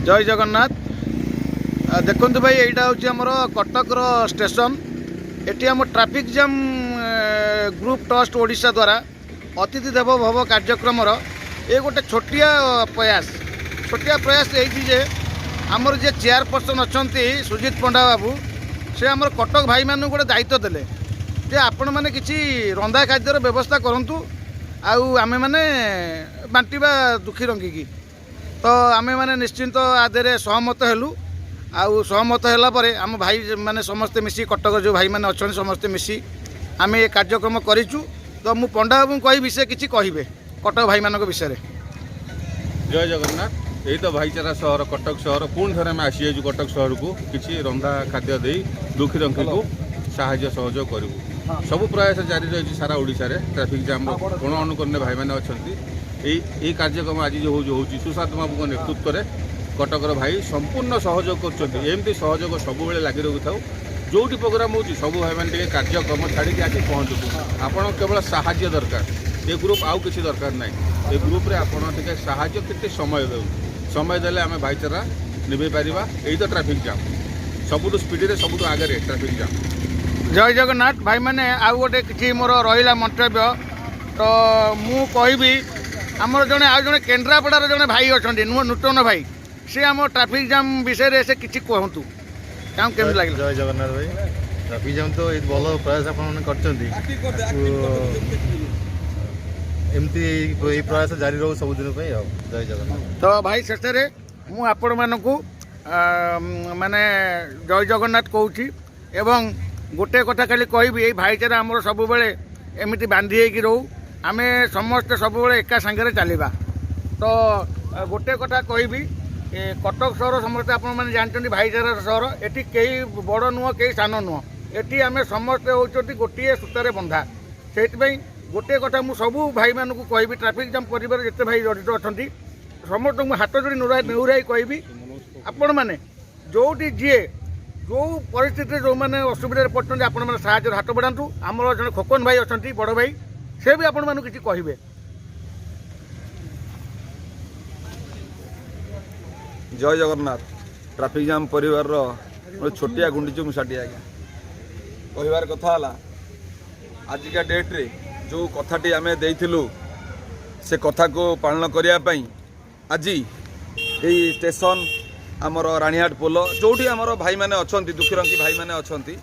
ଜୟ ଜଗନ୍ନାଥ। ଦେଖନ୍ତୁ ଭାଇ, ଏଇଟା ହେଉଛି ଆମର କଟକର ଷ୍ଟେସନ। ଏଠି ଆମ traffic jam group trust Odisha ଦ୍ୱାରା ଅତିଥି ଦେବ ଭବ କାର୍ଯ୍ୟକ୍ରମର ଏ ଗୋଟେ ଛୋଟିଆ ପ୍ରୟାସ। ଛୋଟିଆ ପ୍ରୟାସ ଏଇଠି ଯେ ଆମର ଯିଏ ଚେୟାରପର୍ସନ୍ ଅଛନ୍ତି ସୁଜିତ ପଣ୍ଡା ବାବୁ, ସେ ଆମର କଟକ ଭାଇମାନଙ୍କୁ ଗୋଟେ ଦାୟିତ୍ୱ ଦେଲେ ଯେ ଆପଣମାନେ କିଛି ରନ୍ଧା ଖାଦ୍ୟର ବ୍ୟବସ୍ଥା କରନ୍ତୁ ଆଉ ଆମେମାନେ ବାଣ୍ଟିବା ଦୁଃଖୀ ରଙ୍କିକି। ତ ଆମେମାନେ ନିଶ୍ଚିନ୍ତ ଆ ଦେହରେ ସହମତ ହେଲୁ। ଆଉ ସହମତ ହେଲା ପରେ ଆମ ଭାଇ ମାନେ ସମସ୍ତେ ମିଶି, କଟକ ଯେଉଁ ଭାଇମାନେ ଅଛନ୍ତି ସମସ୍ତେ ମିଶି ଆମେ ଏ କାର୍ଯ୍ୟକ୍ରମ କରିଛୁ। ତ ମୁଁ ପଣ୍ଡା ବାବୁଙ୍କୁ କହିବି, ସେ କିଛି କହିବେ କଟକ ଭାଇମାନଙ୍କ ବିଷୟରେ। ଜୟ ଜଗନ୍ନାଥ। ଏଇ ତ ଭାଇଚାରା ସହର କଟକ ସହର। ପୁଣି ଥରେ ଆମେ ଆସିଯାଇଛୁ କଟକ ସହରକୁ। କିଛି ରନ୍ଧା ଖାଦ୍ୟ ଦେଇ ଦୁଃଖୀ ରଙ୍କିକୁ ସାହାଯ୍ୟ ସହଯୋଗ କରିବୁ। ସବୁ ପ୍ରୟାସ ଜାରି ରହିଛି ସାରା ଓଡ଼ିଶାରେ। ଟ୍ରାଫିକ୍ ଜାମ୍ର କୋଣ ଅନୁକୋଣରେ ଭାଇମାନେ ଅଛନ୍ତି। ଏଇ କାର୍ଯ୍ୟକ୍ରମ ଆଜି ଯେଉଁ ହେଉଛି, ସୁଶାନ୍ତ ବାବୁଙ୍କ ନେତୃତ୍ୱରେ କଟକର ଭାଇ ସମ୍ପୂର୍ଣ୍ଣ ସହଯୋଗ କରୁଛନ୍ତି। ଏମିତି ସହଯୋଗ ସବୁବେଳେ ଲାଗି ରହୁଥାଉ। ଯେଉଁଠି ପ୍ରୋଗ୍ରାମ୍ ହେଉଛି, ସବୁ ଭାଇମାନେ ଟିକେ କାର୍ଯ୍ୟକ୍ରମ ଛାଡ଼ିକି ଆସି ପହଞ୍ଚନ୍ତୁ। ଆପଣ କେବଳ ସାହାଯ୍ୟ ଦରକାର ଏ ଗ୍ରୁପ୍, ଆଉ କିଛି ଦରକାର ନାହିଁ। ଏ ଗ୍ରୁପ୍ରେ ଆପଣ ଟିକେ ସାହାଯ୍ୟ, କେତେ ସମୟ ଦେଉ, ସମୟ ଦେଲେ ଆମେ ଭାଇଚାରା ନିଭେଇ ପାରିବା। ଏଇ ତ ଟ୍ରାଫିକ୍ ଜାମ୍, ସବୁଠୁ ସ୍ପିଡ଼ରେ, ସବୁଠୁ ଆଗରେ ଟ୍ରାଫିକ୍ ଜାମ୍। ଜୟ ଜଗନ୍ନାଥ ଭାଇମାନେ। ଆଉ ଗୋଟେ କିଛି ମୋର ରହିଲା ମନ୍ତବ୍ୟ, ତ ମୁଁ କହିବି, ଆମର ଜଣେ ଆଉ ଜଣେ କେନ୍ଦ୍ରାପଡ଼ାର ଜଣେ ଭାଇ ଅଛନ୍ତି, ନୂଆ ନୂତନ ଭାଇ, ସେ ଆମ ଟ୍ରାଫିକ୍ ଜାମ୍ ବିଷୟରେ ସେ କିଛି କୁହନ୍ତୁ, ତାଙ୍କୁ କେମିତି ଲାଗିଲା। ଜୟ ଜଗନ୍ନାଥ ଭାଇ। ଟ୍ରାଫିକ୍ ଜାମ୍ ତ ଏଇ ଭଲ ପ୍ରୟାସ ଆପଣମାନେ କରିଛନ୍ତି। ତାକୁ ଏମିତି ଏଇ ପ୍ରୟାସ ଜାରି ରହୁ ସବୁଦିନ ପାଇଁ। ଆଉ ଜୟ ଜଗନ୍ନାଥ। ତ ଭାଇ, ଶେଷରେ ମୁଁ ଆପଣମାନଙ୍କୁ ମାନେ ଜୟ ଜଗନ୍ନାଥ କହୁଛି ଏବଂ ଗୋଟେ କଥା ଖାଲି କହିବି, ଏଇ ଭାଇଚାରା ଆମର ସବୁବେଳେ ଏମିତି ବାନ୍ଧି ହେଇକି ରହୁ। ଆମେ ସମସ୍ତେ ସବୁବେଳେ ଏକା ସାଙ୍ଗରେ ଚାଲିବା। ତ ଗୋଟେ କଥା କହିବି, ଏ କଟକ ସହର ସମସ୍ତେ ଆପଣମାନେ ଜାଣିଛନ୍ତି ଭାଇଚାରାର ସହର। ଏଠି କେହି ବଡ଼ ନୁହଁ, କେହି ସାନ ନୁହଁ। ଏଠି ଆମେ ସମସ୍ତେ ହେଉଛନ୍ତି ଗୋଟିଏ ସୂତାରେ ବନ୍ଧା। ସେଇଥିପାଇଁ ଗୋଟିଏ କଥା ମୁଁ ସବୁ ଭାଇମାନଙ୍କୁ କହିବି, ଟ୍ରାଫିକ୍ ଜାମ୍ ପରିବାର ଯେତେ ଭାଇ ଜଡ଼ିତ ଅଛନ୍ତି, ସମସ୍ତଙ୍କୁ ହାତ ଯୋଡ଼ି ନେହୁରାଇ କହିବି, ଆପଣମାନେ ଯେଉଁଠି ଯିଏ ଯେଉଁ ପରିସ୍ଥିତିରେ ଯେଉଁମାନେ ଅସୁବିଧାରେ ପଡ଼ୁଛନ୍ତି, ଆପଣମାନେ ସାହାଯ୍ୟରେ ହାତ ବଢ଼ାନ୍ତୁ। ଆମର ଜଣେ ଖୋକନ ଭାଇ ଅଛନ୍ତି, ବଡ଼ ଭାଇ, ସେ ବି ଆପଣମାନଙ୍କୁ କିଛି କହିବେ। ଜୟ ଜଗନ୍ନାଥ। ଟ୍ରାଫିକ୍ ଜାମ୍ ପରିବାରର ଗୋଟେ ଛୋଟିଆ ଗୁଣ୍ଡିଚି ମୂଷାଟିଏ ଆଜ୍ଞା। କହିବାର କଥା ହେଲା, ଆଜିକା ଡେଟ୍ରେ ଯେଉଁ କଥାଟି ଆମେ ଦେଇଥିଲୁ, ସେ କଥାକୁ ପାଳନ କରିବା ପାଇଁ ଆଜି ଏଇ ଷ୍ଟେସନ, ଆମର ରାଣୀହାଟ ପୋଲ, ଯେଉଁଠି ଆମର ଭାଇମାନେ ଅଛନ୍ତି, ଦୁଃଖୀରଙ୍କି ଭାଇମାନେ ଅଛନ୍ତି।